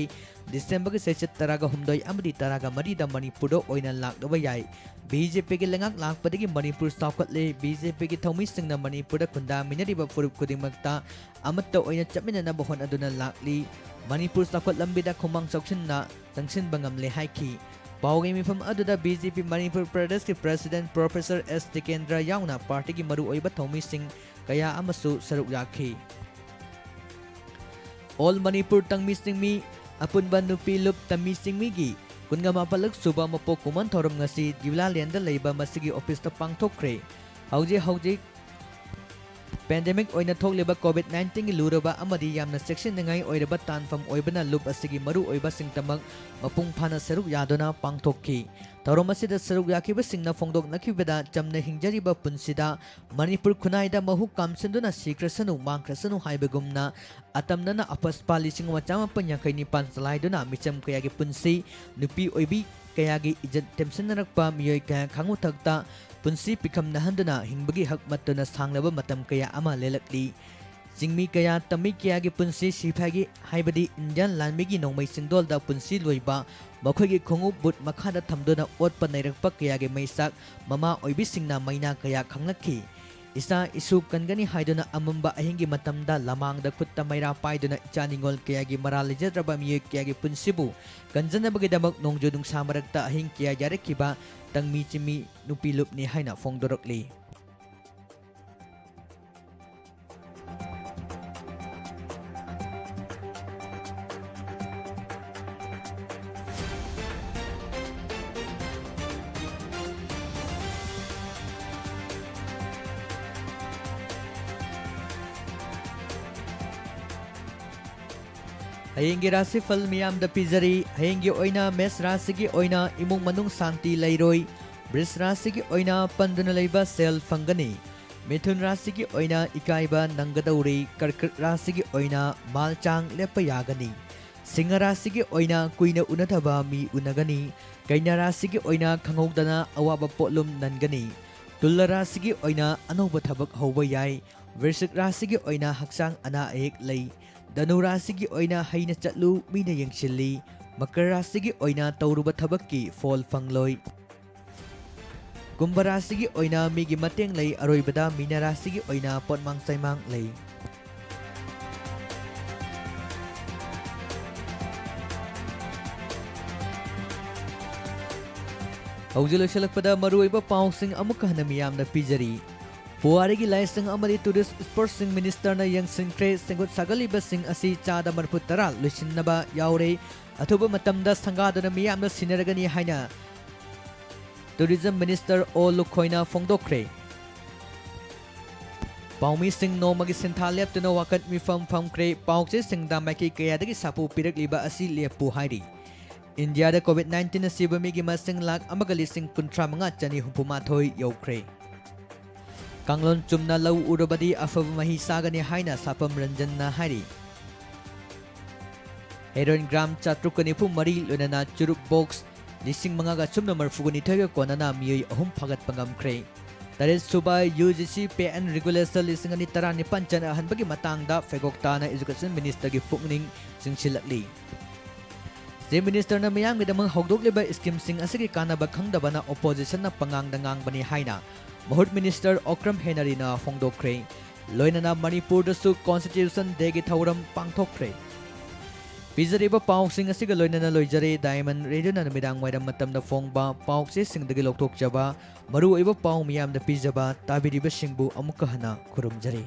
ꯗꯤꯁꯦꯝꯕꯔꯒꯤ ꯆꯩꯆꯠ ꯇꯔꯥꯒ ꯍꯨꯝꯗꯣꯏ ꯑꯃꯗꯤ ꯇꯔꯥꯒ ꯃꯔꯤꯗ ꯃꯅꯤꯄꯨꯔꯗ ꯑꯣꯏꯅ ꯂꯥꯛꯂꯕ ꯌꯥꯏ꯫ ꯕꯤ ꯖꯦ ꯄꯤꯒꯤ ꯂꯩꯉꯥꯛ ꯂꯥꯛꯄꯗꯒꯤ ꯃꯅꯤꯄꯨꯔ ꯆꯥꯎꯈꯠꯂꯦ꯫ ꯕꯤ ꯖꯦ ꯄꯤꯒꯤ ꯊꯧꯃꯤꯁꯤꯡꯅ ꯃꯅꯤꯄꯨꯔꯗ ꯈꯨꯟꯗꯥꯃꯤꯟꯅꯔꯤꯕ ꯐꯨꯔꯨꯞ ꯈꯨꯗꯤꯡꯃꯛꯇ ꯑꯃꯠꯇ ꯑꯣꯏꯅ ꯆꯠꯃꯤꯟꯅꯅꯕ ꯍꯣꯠꯅꯗꯨꯅ ꯂꯥꯛꯂꯤ꯫ ꯃꯅꯤꯄꯨꯔ ꯆꯥꯎꯈꯠ ꯂꯝꯕꯤꯗ ꯈꯣꯡꯃꯥꯡ ꯆꯥꯎꯁꯤꯟꯅ ꯆꯪꯁꯤꯟꯕ ꯉꯝꯂꯦ ꯍꯥꯏꯈꯤ꯫ ꯄꯥꯎꯒꯤ ꯃꯤꯐꯝ ꯑꯗꯨꯗ ꯕꯤ ꯖꯦ ꯄꯤ ꯃꯅꯤꯄꯨꯔ ꯄ꯭ꯔꯗꯦꯁꯀꯤ ꯄ꯭ꯔꯁꯤꯗꯦꯟꯠ ꯄ꯭ꯔꯣꯐꯦꯁꯔ ꯑꯦꯁ ꯇꯤꯀꯦꯟꯗ꯭ꯔ ꯌꯥꯎꯅ ꯄꯥꯔꯇꯤꯒꯤ ꯃꯔꯨꯑꯣꯏꯕ ꯊꯧꯃꯤꯁꯤꯡ ꯀꯌꯥ ꯑꯃꯁꯨ ꯁꯔꯨꯛ ꯌꯥꯈꯤ꯫ ꯑꯣꯜ ꯃꯅꯤꯄꯨꯔ ꯇꯪꯃꯤ ꯆꯤꯡꯃꯤ ꯑꯄꯨꯟꯕ ꯅꯨꯄꯤ ꯂꯨꯞ ꯇꯝꯃꯤ ꯆꯤꯡꯃꯤꯒꯤ ꯀꯨꯟꯒ ꯃꯥꯄꯜꯂꯛ ꯁꯨꯕ ꯃꯄꯣꯛ ꯀꯨꯝꯑꯣꯟ ꯊꯧꯔꯝ ꯉꯁꯤ ꯗꯤꯎꯂꯥꯂꯦꯟꯗ ꯂꯩꯕ ꯃꯁꯤꯒꯤ ꯑꯣꯐꯤꯁꯇ ꯄꯥꯡꯊꯣꯛꯈ꯭ꯔꯦ꯫ ꯍꯧꯖꯤꯛ ꯍꯧꯖꯤꯛ ꯄꯦꯟꯗꯦꯃꯤꯛ ꯑꯣꯏꯅ ꯊꯣꯛꯂꯤꯕ ꯀꯣꯚꯤꯗ ꯅꯥꯏꯟꯇꯤꯟꯒꯤ ꯂꯨꯔꯕ ꯑꯃꯗꯤ ꯌꯥꯝꯅ ꯆꯦꯛꯁꯤꯟꯅꯤꯡꯉꯥꯏ ꯑꯣꯏꯔꯕ ꯇꯥꯟꯐꯝ ꯑꯣꯏꯕꯅ ꯂꯨꯞ ꯑꯁꯤꯒꯤ ꯃꯔꯨꯑꯣꯏꯕꯁꯤꯡꯗꯃꯛ ꯃꯄꯨꯡ ꯐꯥꯅ ꯁꯔꯨꯛ ꯌꯥꯗꯨꯅ ꯄꯥꯡꯊꯣꯛꯈꯤ꯫ ꯊꯧꯔꯝ ꯑꯁꯤꯗ ꯁꯔꯨꯛ ꯌꯥꯈꯤꯕꯁꯤꯡꯅ ꯐꯣꯡꯗꯣꯛꯅꯈꯤꯕꯗ, ꯆꯝꯅ ꯍꯤꯡꯖꯔꯤꯕ ꯄꯨꯟꯁꯤꯗ ꯃꯅꯤꯄꯨꯔ ꯈꯨꯟꯅꯥꯏꯗ ꯃꯍꯨ ꯀꯥꯝꯁꯤꯟꯗꯨꯅ ꯁꯤꯈ꯭ꯔꯁꯅꯨ, ꯃꯥꯡꯈ꯭ꯔꯁꯅꯨ ꯍꯥꯏꯕꯒꯨꯝꯅ, ꯑꯇꯝꯅꯅ ꯑꯄꯁꯄꯥ ꯂꯤꯁꯤꯡ ꯑꯃ ꯆꯥꯃꯥꯄꯟ ꯌꯥꯡꯈꯩ ꯅꯤꯄꯥꯟ ꯆꯂꯥꯏꯗꯨꯅ ꯃꯤꯆꯝ ꯀꯌꯥꯒꯤ ꯄꯨꯟꯁꯤ, ꯅꯨꯄꯤ ꯑꯣꯏꯕꯤ ꯀꯌꯥꯒꯤ ꯏꯖꯠ ꯇꯦꯝꯁꯤꯟꯅꯔꯛꯄ, ꯃꯤꯑꯣꯏ ꯀꯌꯥ ꯈꯥꯉꯨ ꯊꯛꯇ ꯄꯨꯟꯁꯤ ꯄꯤꯈꯝꯅꯍꯟꯗꯨꯅ ꯍꯤꯡꯕꯒꯤ ꯍꯛ ꯃꯠꯇꯨꯅ ꯁꯥꯡꯂꯕ ꯃꯇꯝ ꯀꯌꯥ ꯑꯃ ꯂꯦꯜꯂꯛꯂꯤ꯫ ꯆꯤꯡꯃꯤ ꯀꯌꯥ, ꯇꯝꯃꯤ ꯀꯌꯥꯒꯤ ꯄꯨꯟꯁꯤ ꯁꯤꯐꯥꯏꯒꯤ ꯍꯥꯏꯕꯗꯤ ꯏꯟꯗꯤꯌꯥꯟ ꯂꯥꯟꯃꯤꯒꯤ ꯅꯣꯡꯃꯩ ꯆꯤꯡꯗꯣꯜꯗ ꯄꯨꯟꯁꯤ ꯂꯣꯏꯕ, ꯃꯈꯣꯏꯒꯤ ꯈꯣꯡꯎꯞ ꯕꯨꯠ ꯃꯈꯥꯗ ꯊꯝꯗꯨꯅ ꯑꯣꯠꯄ ꯅꯩꯔꯛꯄ ꯀꯌꯥꯒꯤ ꯃꯩꯆꯥꯛ ꯃꯃꯥ ꯑꯣꯏꯕꯤꯁꯤꯡꯅ ꯃꯩꯅꯥ ꯀꯌꯥ ꯈꯪꯂꯛꯈꯤ꯫ ꯏꯆꯥ ꯏꯁꯨ ꯀꯟꯒꯅꯤ ꯍꯥꯏꯗꯨꯅ ꯑꯃꯝꯕ ꯑꯍꯤꯡꯒꯤ ꯃꯇꯝꯗ ꯂꯃꯥꯡꯗ ꯈꯨꯠꯇ ꯃꯩꯔꯥ ꯄꯥꯏꯗꯨꯅ ꯏꯆꯥ ꯅꯤꯉꯣꯜ ꯀꯌꯥꯒꯤ ꯃꯔꯥꯜ ꯂꯩꯖꯗ꯭ꯔꯕ ꯃꯤꯑꯣꯏ ꯀꯌꯥꯒꯤ ꯄꯨꯟꯁꯤꯕꯨ ꯀꯟꯖꯅꯕꯒꯤꯗꯃꯛ ꯅꯣꯡꯖꯨ ꯅꯨꯡꯁꯥ ꯃꯔꯛꯇ ꯑꯍꯤꯡ ꯀꯌꯥ ꯌꯥꯔꯛꯈꯤꯕ ꯇꯪꯃꯤ ꯆꯤꯡꯃꯤ ꯅꯨꯄꯤ ꯂꯨꯞꯅꯤ ꯍꯥꯏꯅ ꯐꯣꯡꯗꯣꯔꯛꯂꯤ꯫ ꯍꯌꯦꯡꯒꯤ ꯔꯥꯁꯤꯐꯜ ꯃꯤꯌꯥꯝꯗ ꯄꯤꯖꯔꯤ꯫ ꯍꯌꯦꯡꯒꯤ ꯑꯣꯏꯅ ꯃꯦꯁ ꯔꯥꯁꯤꯒꯤ ꯑꯣꯏꯅ ꯏꯃꯨꯡ ꯃꯅꯨꯡ ꯁꯥꯟꯇꯤ ꯂꯩꯔꯣꯏ꯫ ꯕ꯭ꯔꯤꯖ ꯔꯥꯁꯤꯒꯤ ꯑꯣꯏꯅ ꯄꯟꯗꯨꯅ ꯂꯩꯕ ꯁꯦꯜ ꯐꯪꯒꯅꯤ꯫ ꯃꯤꯊꯨꯟ ꯔꯥꯁꯤꯒꯤ ꯑꯣꯏꯅ ꯏꯀꯥꯏꯕ ꯅꯪꯒꯗꯧꯔꯤ꯫ ꯀꯔꯀꯠ ꯔꯥꯁꯤꯒꯤ ꯑꯣꯏꯅ ꯃꯥꯜ ꯆꯥꯡ ꯂꯦꯞꯄ ꯌꯥꯒꯅꯤ꯫ ꯁꯤꯡꯍ ꯔꯥꯁꯤꯒꯤ ꯑꯣꯏꯅ ꯀꯨꯏꯅ ꯎꯅꯗꯕ ꯃꯤ ꯎꯅꯒꯅꯤ꯫ ꯀꯩꯅꯥ ꯔꯥꯁꯤꯒꯤ ꯑꯣꯏꯅ ꯈꯪꯍꯧꯗꯅ ꯑꯋꯥꯕ ꯄꯣꯠꯂꯨꯝ ꯅꯟꯒꯅꯤ꯫ ꯇꯨꯂꯥ ꯔꯥꯁꯤꯒꯤ ꯑꯣꯏꯅ ꯑꯅꯧꯕ ꯊꯕꯛ ꯍꯧꯕ ꯌꯥꯏ꯫ ꯋ꯭ꯔꯤꯁꯤꯛ ꯔꯥꯁꯤꯒꯤ ꯑꯣꯏꯅ ꯍꯛꯆꯥꯡ ꯑꯅꯥ ꯑꯌꯦꯛ ꯂꯩ꯫ ꯙꯅꯨ ꯔꯥꯁꯤꯒꯤ ꯑꯣꯏꯅ ꯍꯩꯅ ꯆꯠꯂꯨ, ꯃꯤꯅ ꯌꯦꯡꯁꯤꯜꯂꯤ꯫ ꯃꯀꯔ ꯔꯥꯁꯤꯒꯤ ꯑꯣꯏꯅ ꯇꯧꯔꯨꯕ ꯊꯕꯛꯀꯤ ꯐꯣꯜ ꯐꯪꯂꯣꯏ꯫ ꯀꯨꯝꯚ ꯔꯥꯁꯤꯒꯤ ꯑꯣꯏꯅ ꯃꯤꯒꯤ ꯃꯇꯦꯡ ꯂꯩ꯫ ꯑꯔꯣꯏꯕꯗ ꯃꯤꯅ ꯔꯥꯁꯤꯒꯤ ꯑꯣꯏꯅ ꯄꯣꯠꯃꯥꯡ ꯆꯥꯏꯃꯥꯡ ꯂꯩ꯫ ꯍꯧꯖꯤꯛ ꯂꯣꯏꯁꯤꯜꯂꯛꯄꯗ ꯃꯔꯨꯑꯣꯏꯕ ꯄꯥꯎꯁꯤꯡ ꯑꯃꯨꯛꯀ ꯍꯟꯅ ꯃꯤꯌꯥꯝꯅ ꯄꯤꯖꯔꯤ꯫ ꯄꯨꯋꯥꯔꯤꯒꯤ ꯂꯥꯏꯁꯪ ꯑꯃꯗꯤ ꯇꯨꯔꯤꯁ ꯁ꯭ꯄꯣꯠꯁꯤꯡ ꯃꯤꯅꯤꯁꯇꯔꯅ ꯌꯦꯡꯁꯤꯟꯈ꯭ꯔꯦ꯫ ꯁꯦꯝꯒꯠ ꯁꯥꯒꯠꯂꯤꯕꯁꯤꯡ ꯑꯁꯤ ꯆꯥꯗ ꯃꯔꯤꯐꯨ ꯇꯔꯥ ꯂꯣꯏꯁꯤꯟꯅꯕ ꯌꯥꯎꯔꯦ꯫ ꯑꯊꯨꯕ ꯃꯇꯝꯗ ꯁꯪꯒꯥꯗꯨꯅ ꯃꯤꯌꯥꯝꯅ ꯁꯤꯟꯅꯔꯒꯅꯤ ꯍꯥꯏꯅ ꯇꯨꯔꯤꯖꯝ ꯃꯤꯅꯤꯁꯇꯔ ꯑꯣ ꯂꯨꯈꯣꯏꯅ ꯐꯣꯡꯗꯣꯛꯈ꯭ꯔꯦ꯫ ꯄꯥꯎꯃꯤꯁꯤꯡ ꯅꯣꯡꯃꯒꯤ ꯁꯤꯟꯊꯥ ꯂꯦꯞꯇꯨꯅ ꯋꯥꯀꯠ ꯃꯤꯐꯝ ꯐꯝꯈ꯭ꯔꯦ꯫ ꯄꯥꯎꯆꯦꯁꯤꯡꯗ ꯃꯥꯏꯀꯩ ꯀꯌꯥꯗꯒꯤ ꯁꯥꯐꯨ ꯄꯤꯔꯛꯂꯤꯕ ꯑꯁꯤ ꯂꯦꯞꯄꯨ ꯍꯥꯏꯔꯤ꯫ ꯏꯟꯗꯤꯌꯥꯗ ꯀꯣꯚꯤꯗ ꯅꯥꯏꯟꯇꯤꯟꯅ ꯁꯤꯕ ꯃꯤꯒꯤ ꯃꯁꯤꯡ ꯂꯥꯈ ꯑꯃꯒ ꯂꯤꯁꯤꯡ ꯀꯨꯟꯊ꯭ꯔꯥ ꯃꯉꯥ ꯆꯅꯤ ꯍꯨꯝꯐꯨ ꯃꯥꯊꯣꯏ ꯌꯧꯈ꯭ꯔꯦ꯫ ꯀꯥꯡꯂꯣꯟ ꯆꯨꯝꯅ ꯂꯧ ꯎꯔꯕꯗꯤ ꯑꯐꯕ ꯃꯍꯩ ꯆꯥꯒꯅꯤ ꯍꯥꯏꯅ ꯁꯥꯄꯝ ꯔꯟꯖꯟꯅ ꯍꯥꯏꯔꯤ꯫ ꯍꯦꯔꯣꯏꯟ ꯒ꯭ꯔꯥꯝ ꯆꯥꯇ꯭ꯔꯨꯛꯀ ꯅꯤꯐꯨ ꯃꯔꯤ, ꯂꯣꯏꯅꯅ ꯆꯨꯔꯨꯞ ꯕꯣꯛꯁ ꯂꯤꯁꯤꯡ ꯃꯉꯥꯒ ꯁꯨꯞꯅ ꯃꯔꯤꯐꯨꯒ ꯅꯤꯊꯣꯏꯒ ꯀꯣꯟꯅꯅ ꯃꯤꯑꯣꯏ ꯑꯍꯨꯝ ꯐꯥꯒꯠꯄ ꯉꯝꯈ꯭ꯔꯦ꯫ ꯇꯔꯦꯠ ꯁꯨꯕ U G C Pay and Regulation ꯂꯤꯁꯤꯡ ꯑꯅꯤ ꯇꯔꯥꯅꯤꯄꯥꯟ ꯆꯠꯅꯍꯟꯕꯒꯤ ꯃꯇꯥꯡꯗ ꯐꯦꯒꯣꯛꯇꯥꯅ Education Minister ꯒꯤ ꯄꯨꯛꯅꯤꯡ ꯆꯤꯡꯁꯤꯜꯂꯛꯂꯤ꯫ ꯆꯤꯐ ꯃꯤꯅꯤꯁꯇꯔꯅ ꯃꯤꯌꯥꯝꯒꯤꯗꯃꯛ ꯍꯧꯗꯣꯛꯂꯤꯕ ꯁ꯭ꯀꯤꯝꯁꯤꯡ ꯑꯁꯤꯒꯤ ꯀꯥꯟꯅꯕ ꯈꯪꯗꯕꯅ ꯑꯣꯄꯣꯖꯤꯁꯟꯅ ꯄꯉꯥꯡꯗ ꯉꯥꯡꯕꯅꯤ ꯍꯥꯏꯅ ꯃꯍꯨꯠ ꯃꯤꯅꯤꯁꯇꯔ ꯑꯣꯀ꯭ꯔꯝ ꯍꯦꯅꯔꯤꯅ ꯐꯣꯡꯗꯣꯛꯈ꯭ꯔꯦ꯫ ꯂꯣꯏꯅꯅ ꯃꯅꯤꯄꯨꯔꯗꯁꯨ ꯀꯣꯟꯁꯇꯤꯇ꯭ꯌꯨꯁꯟ ꯗꯦꯒꯤ ꯊꯧꯔꯝ ꯄꯥꯡꯊꯣꯛꯈ꯭ꯔꯦ꯫ ꯄꯤꯖꯔꯤꯕ ꯄꯥꯎꯁꯤꯡ ꯑꯁꯤꯒ ꯂꯣꯏꯅꯅ ꯂꯣꯏꯖꯔꯦ꯫ ꯗꯥꯏꯃꯟ ꯔꯦꯗꯤꯑꯣꯅ ꯅꯨꯃꯤꯗꯥꯡ ꯋꯥꯏꯔꯝ ꯃꯇꯝꯗ ꯐꯣꯡꯕ ꯄꯥꯎꯆꯦꯁꯤꯡꯗꯒꯤ ꯂꯧꯊꯣꯛꯆꯕ ꯃꯔꯨꯑꯣꯏꯕ ꯄꯥꯎ ꯃꯤꯌꯥꯝꯗ ꯄꯤꯖꯕ ꯇꯥꯕꯤꯔꯤꯕꯁꯤꯡꯕꯨ ꯑꯃꯨꯛꯀ ꯍꯟꯅ ꯈꯨꯔꯨꯝꯖꯔꯤ꯫